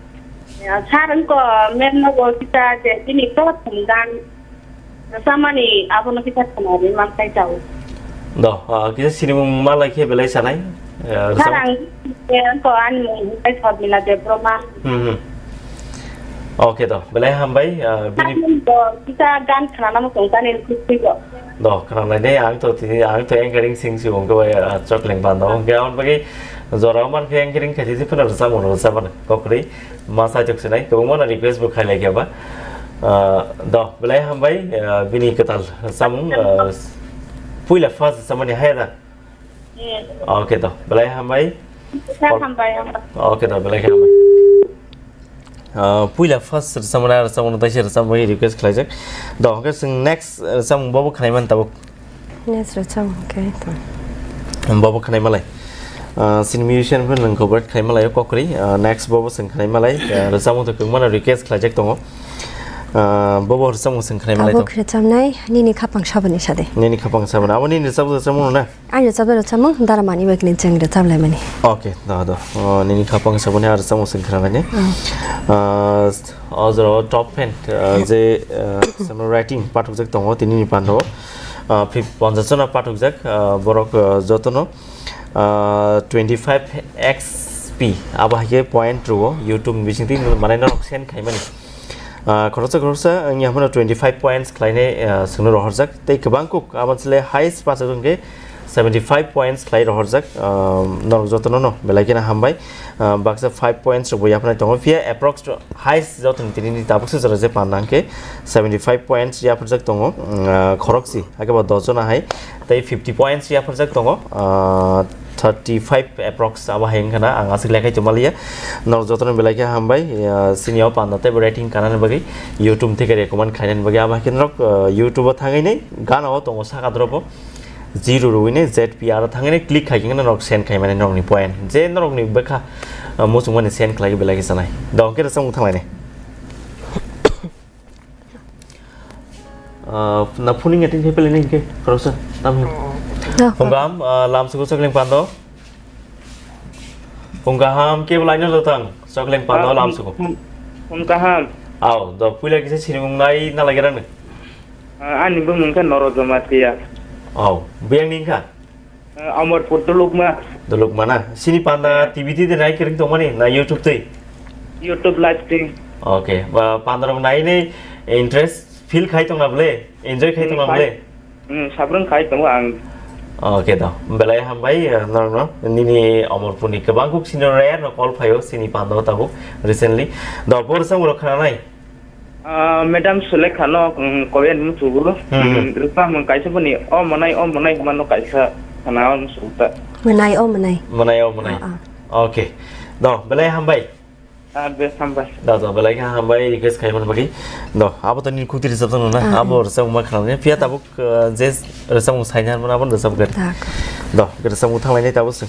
Ya, sir, wngko mem no bo kita je bini to thumdan. Samani abono kita thumari man kai chao. Do, ah, kisa sinimung malai khe belai sanai. Eh, sir, sam- ang, eh, wngko ani mung kai Sodmila Debbarma. Hmm, hmm. Okay, do. Belai hambai, ah, bini. Sir, bo kita gan khnana mo tong tani khusi go. Do, khwnanai de, ang to tini, ang to anchoring sing si wngkhe bai, ah, chok leng pando. Hwnkhe aboni bagwi jora o mankhe anchoring khaisi se phano rwchapmung rwchapmani. Kokrwi ma saichok sinai, kwbangma no request bo khailai khe ba. Ah, do, belai hambai, ah, bini kwtal rwchapmung, ah, puila first rwchapmani hai da. Yes. Okay, do, belai hambai. Sir, hambai, hambai. Okay, do, belai khe hambai. Ah, puila first rwchapmani, rwchapmani taisa rwchapmani request khlaijak. Do, hwnkhe chwng next rwchapmung bobo khnai man tabuk. Next rwchapmung khe to. Bobo khnai malai. Ah, sini musician phano nang cover khlai malai kokri. Ah, next bobo sing khlai malai. Ah, rwchapmung to kwbangma request khlaijak tongo. Ah, bobo rwchapmung sing khlai malai Tabuk to. Rwchapnai nini khapang saboni sade. Nini khapang saboni. Abo nini rwchap rwchapmung na? Ani rwchap rwchapmung dara mani bai kini cheng rwchap lai mani. Okay, da da. Oh, nini khapang saboni ar rwchapmung sing khlai mani. Oh. Ah, ojoro top fan, ah, je, ah, songwriting pathokjak tongo tini ni pando. Ah, fif-, ponchash jona pathokjak, ah, borok, ah, jotono. Ah, twenty five X P abo hai khe point rwo YouTube ni bisingtwi manai norok send khaimani. Ah, khoroksa khoroksa wngya hwnmano twenty five points khlainai, ah, chwngno rohorjak tei kwbang kuk abo chwle highest pass wngkhe seventy five points khlai rohorjak, ah, norok jotono no belai kheno hambai. Ah, baksa five points rok bo yapharnai tongo phiya approx highest jotoni tini ni tabuk se jora je panda hwnkhe seventy five points yapharjak tongo, mm, ah, khorokchi. Hakhe bo dos jona hai tei fifty points yapharjak tongo, ah, thirty five approx abo hai wngkha na, ang aswk lekhai tongmaliya. Norok jotono belai khe hambai, ah, sini o panda tei bo rating kanani bagwi YouTube theke recommend khlainani bagwi. Abo hai khe norok, ah, YouTube o thangwi nai gana o tongo saka drobo zero rwwi nai Z P R o thangwi nai click khai khe norok send khai mani norokni point je norokni bwkha, ah, muchungmani send khlai belai khe chanai. Da hwnkhe rwchapmung thanglainai. Ah, na phuning ating khe pele ning khe khoroksa tam hin. Oh. Hungam, ah, lam suku chokling pando. Hungaham ke belai no jotang chokling pando lam suku. Hungaham. Aw, do puila kisa sinimung nai na lagi rang. Ah, ani bumung khe Noro Jamatia. Aw, buyang ning kha? Eh, Amarpur Dulukma. Dulukma na? Sini panda T V twi de nai kwrwng tongmani na YouTube twi? YouTube live stream. Okay, ba panda rok nai nai interest feel khai tong na ble, enjoy khai tong na ble? Hmm, sabrung khai tongo ang. Okay da, belai hambai, eh, norokno nini Amarpur ni kwbang kuk senior rare no call phaio sini panda o tabuk recently. Da, bor sang rok khana nai? Ah, Madam Sulekha no, mm, koyan muchugo. Hmm, hmm. Mm, rwchapmung kaisa boni, o mwnai, o mwnai hwnma no kaisa khana o muchugo ta. Mwnai, o mwnai. Mwnai, o mwnai. Ah, ah. Okay. Do, belai hambai. Ah, be hambai. Do, do, belai kha hambai, request khai man bagwi. Do, abo to nini khuti rwchap tong na, ah, abo rwchapmung ma khana phiya tabuk, ah, je rwchapmung saina man abo rwchap gari. Tak. Do, rwchapmung thanglainai tabuk se.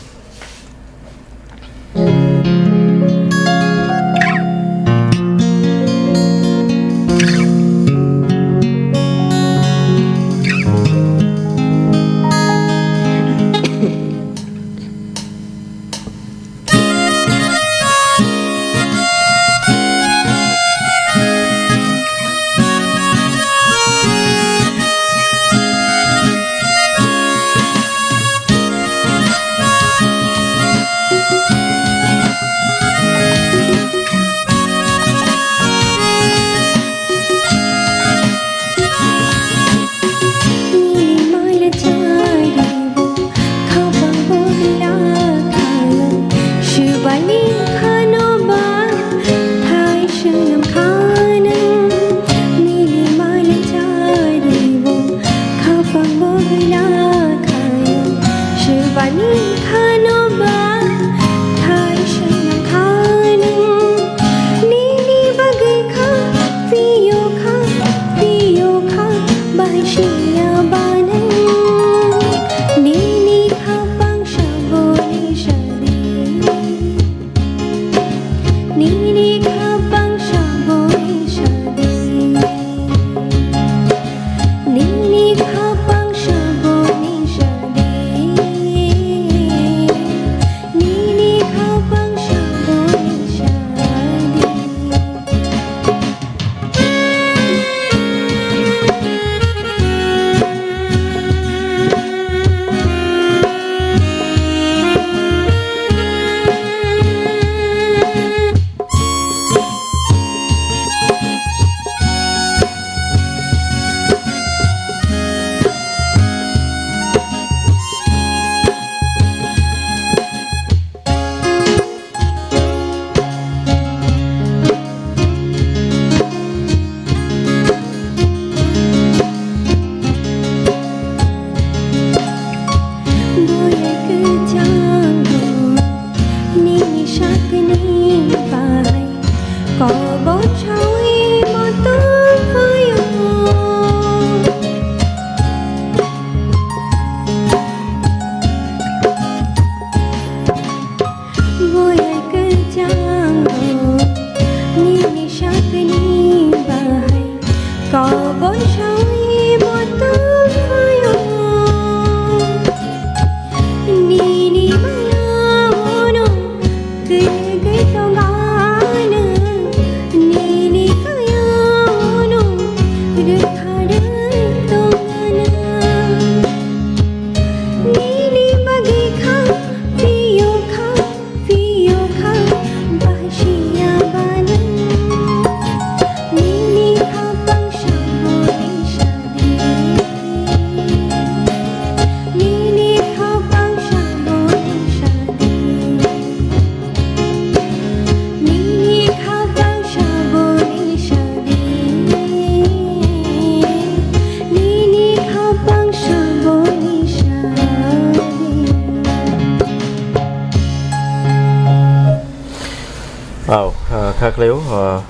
Au, ah, kha khlaio, ah,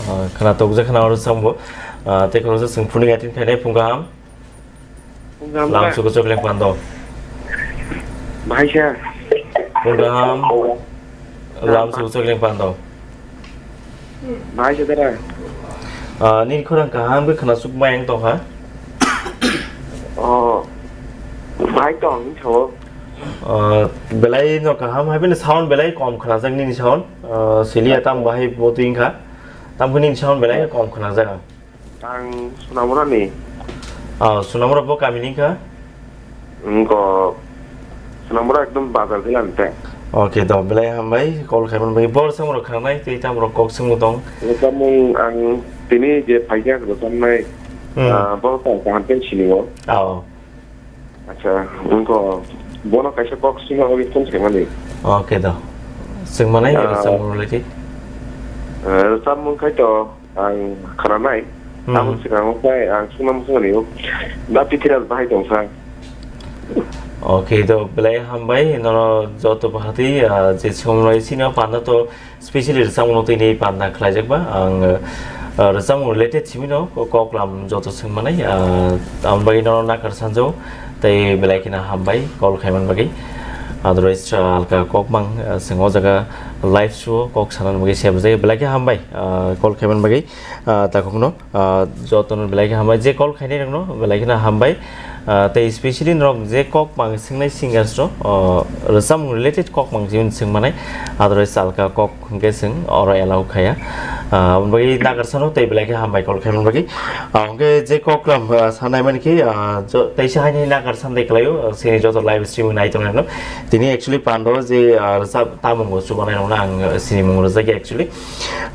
ah, khwna tokjak khwna oro sambo. Ah, tei khoroksa chwng phunuk attend khainai phung kaham. Phung kaham Lam kha. Suku chokling pando. Bahai sa. Phung kaham. Lam suku chokling pando. Bahai sa dara. Ah, nini khorang kaham khe khwna suk mai ang tongkha. Oh, bahai tong, sao. Ah, belai no kaham, hai bini sound belai kom khwnajak nini sound. Ah, Silia tam bahai bo twi wngkha. Tam khe nini sound belai kom khwnajak ang. Ang Sunamura ni. Ah, Sunamura bo kami ni kha? Wngkha Sunamura ekdom bazar dilan te. Okay, do belai hambai call khaiman bai bor samro khanai tei tam rok kok singmo tong. Rokamung ang tini je phaijak rokamnai, Hmm. Ah, bo ta kaham pen sini o. Ah, oh. Acha, wngkha bono kaisa kok singma wi phone khaimani. Okay, do. Singmanai Ah. Rokamung related. Ah, rokamung khai to. Ang khwnanai, Hmm. Aboni swkango khe ang sungna muchungmani, da Pithiras bahai tongsa. Okay, to belai hambai, nono joto bahati, ah, je sumroi sino panda to specially rwchapmung twi ni panda khlaijak ba, ang, ah, rwchapmung related simi no kok lam joto swngmanai, ah, ang bai nono nakar sanjo, tei belai kheno hambai call khaiman bagwi. Otherwise, ah, alka kok mang, ah, swng o jaga live show kok sanan bagwi se bwjai belai khe hambai, ah, call khaiman bagwi. Ah, takhukno, ah, jotono belai khe hambai. Je call khainai rokno belai kheno hambai. Ah, tei specially norok je kok mang swngnai singers rok, ah, rwchapmung related kok mang simi swng manai. Otherwise alka kok hwnkhe swng oro allow khaya. Ah, aboni bagwi nagarsano tei belai khe hambai call khaimani bagwi. Ah, hwnkhe je kok lam, ah, sanai mani khe, ah, jo-, teisa haini nagar sandai kwlaio, ah, sini joto live streaming nai tongnai rokno. Tini actually pando je, ah, rwchap tamung bo chubanai rokno ang, ah, sini mung rwjak ya actually.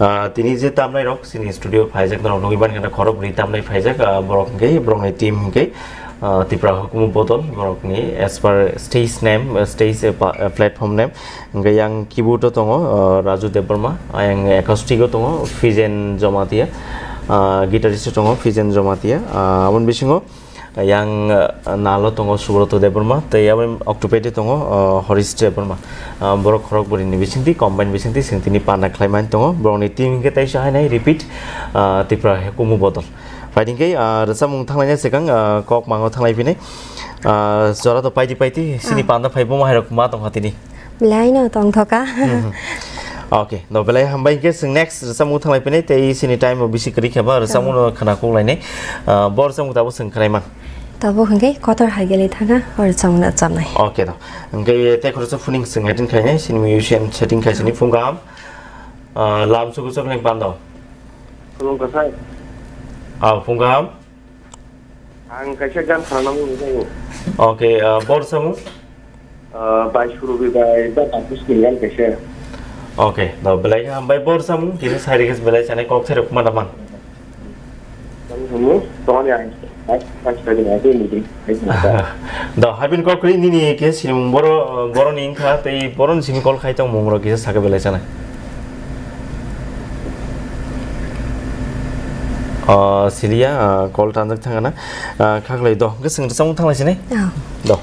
Ah, tini je tamnai rok chini studio phaijak norok nugwi mankha khorok bwrwi tamnai phaijak, ah, borok hwnkhe borokni team hwnkhe, ah, Tipra Hukumu Bodol borokni as per stage name, ah, stage, ah, pa-, ah, platform name hwnkhe yang keyboard o tongo, ah, Raju Debbarma, ayang acoustic o tongo Fijen Jomatia, ah, guitarist o tongo Fijen Jomatia, ah, aboni bisingo Yang, eh, nalo tongo Subroto Debbarma, tei aboni octopad tongo, eh, Horish Debbarma. Ah, borok khorok bwrwini bisingtwi, combine bisingtwi, chwng tini panda khlaimani tongo. Borokni team hwnkhe teisa hainai repeat, ah, Tipra Hukumu Bodol. Phaidi hwnkhe, ah, rwchapmung thanglaina swkang, ah, kok mango thanglai phinai. Ah, jora to paidi paidi, sini Ah. panda phai buma hairok ma tongkha tini. Belai no tongthoka. Mhm. Okay, no belai hambai hwnkhe chwng next rwchapmung thanglai phinai tei chini time bo bisi kwrwi khe ba rwchapmung no khwna kok lainai. Ah, bo rwchapmung tabuk chwng khwnai man. Tabuk hwnkhe kotor hai gele thanga o rwchapmung no chamnai. Okay, no. Hwnkhe tei khoroksa phuning chwng setting khainai, chini musician setting khai chini phung kaham. Ah, lam suku chokling pando. Khulum kasai. Ah, phung kaham. Ang kaisa gan khana nango nini. Okay, ah, bo rwchapmung? Ah, bai Surubi bai da Bapus ni gan kaisa. Okay, do belai khe hambai bo rwchapmung, kisa sai rikhe belai chani kok therok ma da man. Tamo, tamo ni ang, ang, ang, ang, ang, ang, ang, ang, ang, Do, habin kok kri nini ke sinimung boro, boro ni wngkha, tei boro ni simi call khai tong mung rok kisa saka belai chana. Ah, Silia, ah, call tanjak thangana. Ah, khaklai do, ke sing rwchapmung thanglai sinai? Ah. Do.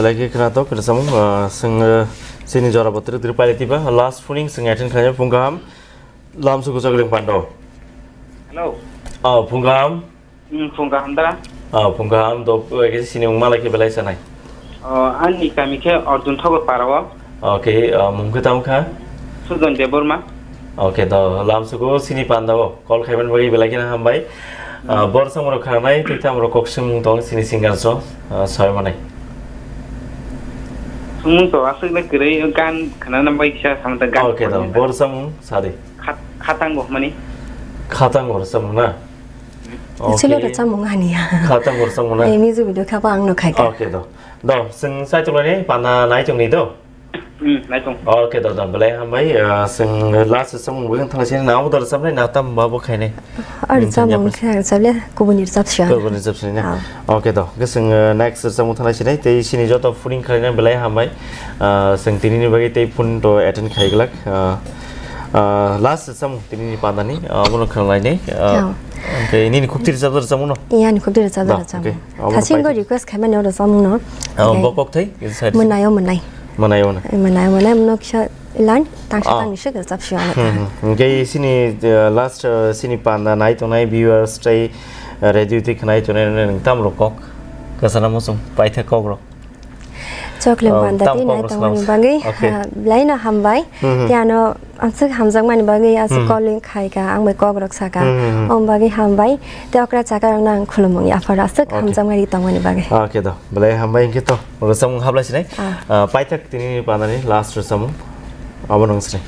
Belai khe khwnatok, kwrwngsamung, ah, chwng, ah, chini jora bo twrwk twrwk pailai tiba. Last phuning chwng attend khlainai phung kaham. Lamsugo chakling pando. Hello. Oh, phung kaham. Hmm, phung kaham da. Oh, phung kaham, do, eh, khe chini mung malai khe belai sanai. Oh, ani kami khe Arjun Thakur para o. Okay, ah, mung khe tamo kha? Sujon Debbarma. Okay, do, lamsugo chini panda o. Call khaiman bagwi belai kheno hambai. Ah, bor samung rok khanai, tei tamo rok kok sung tong chini singer so, ah, soi manai. Sumung to aswk le kwrwi gan khanana bai kisa samung ta gan. Okay, do, bor samung sadi. Khat-, khatango mani. Khatango samung na? Chilo Okay. Rwchapmung haniya. Khatango samung na? Eh, music video kha ba ang no khai kha. Okay, do. Do, sing sai tonglaini, pana nai tongni do? Hmm, nai tong. Okay, do, do, belai hambai, ah, sing last samung bo thang sini na, abo do rwchapnai na tam ba bo khainai? Ah, hmm, rwchapmung ya, khe ang chaple, kubuni rwchap siya. Kubuni rwchap sini na? Ah. Okay, do, ke sing, ah, next samung thang sini, tei sini joto phuning khlaina belai hambai, ah, sing tini ni bagwi tei phone to attend khai glak, ah, ah, last samung tini ni pandani, ah, abono khanglai ni, ah, oh. Okay, nini khukti rwchap rwchapmung no? Iya, ni khukti rwchap da, rwchapmung. Okay. Abo Thasing go paithak. Request khaimani oro samung no. Oh, okay. Bo kok thai, inside. Mwnaio mwnai. Mwnaio mwnai. Mwnaio mwnai, mwnok kisa ilan, tangsa ah. Tangni se rwchap sio ano. Hmm, hmm. Hingke sini, eh, last, eh, sini panda nai tongnai viewers tei, eh, radio tei khnai tongnai rok tam rok kok. Kasana mosong, paithak kok rok. Chokle oh, panda tam tei kok nai rok tongmani slam. Bagwi, okay. Ha, belai no hambai. Hmm, hmm. Tei ano Aswk hamjakmani bagwi aswk hmm. Calling khai ka, ang bai kok rok saka. Hmm, hmm, hmm. Om bagwi hambai, tei okra chaka rokno ang khulumung ya, aphar aswk okay. Hamjakmani tongmani bagwi. Okay do, belai hambai hwnkhe to, rwchapmung hablai sinai. Ah. Ah, paithak tini ni panani last rwchapmung, abo nung sinai.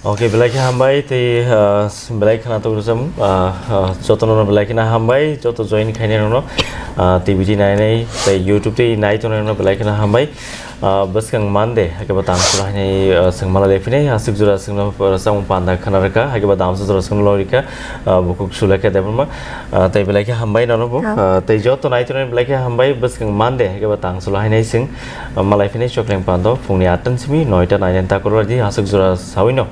Ok, belai khe hambai tei, ah, belai khna tong rwcham, ah, ah, jotono no belai khna hambai, joto join khainai rokno, ah, T V tei nainai tei YouTube tei nai tongnai rokno belai khna hambai. Ah, bwskang Monday, hakhe bo tang sula hinai, ah, swng mala lephinai, aswk jora swngno, ah, samung panda khna rwkha, hakhe bo damsa jora swngno lorikha, ah, bukhuk sula khe debma, ah, tei belai khe hambai nono bo, ah, tei joto nai tongnai belai khe hambai, bwskang Monday, hakhe bo tang sula hinai swng, ah, malai phinai chokleng pando, phungni atta simi noita nainai takur di, aswk jora sawino.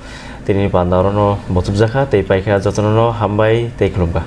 Tini panda orono muchukjakha tei paikha jotono no hambai tei khulumkha.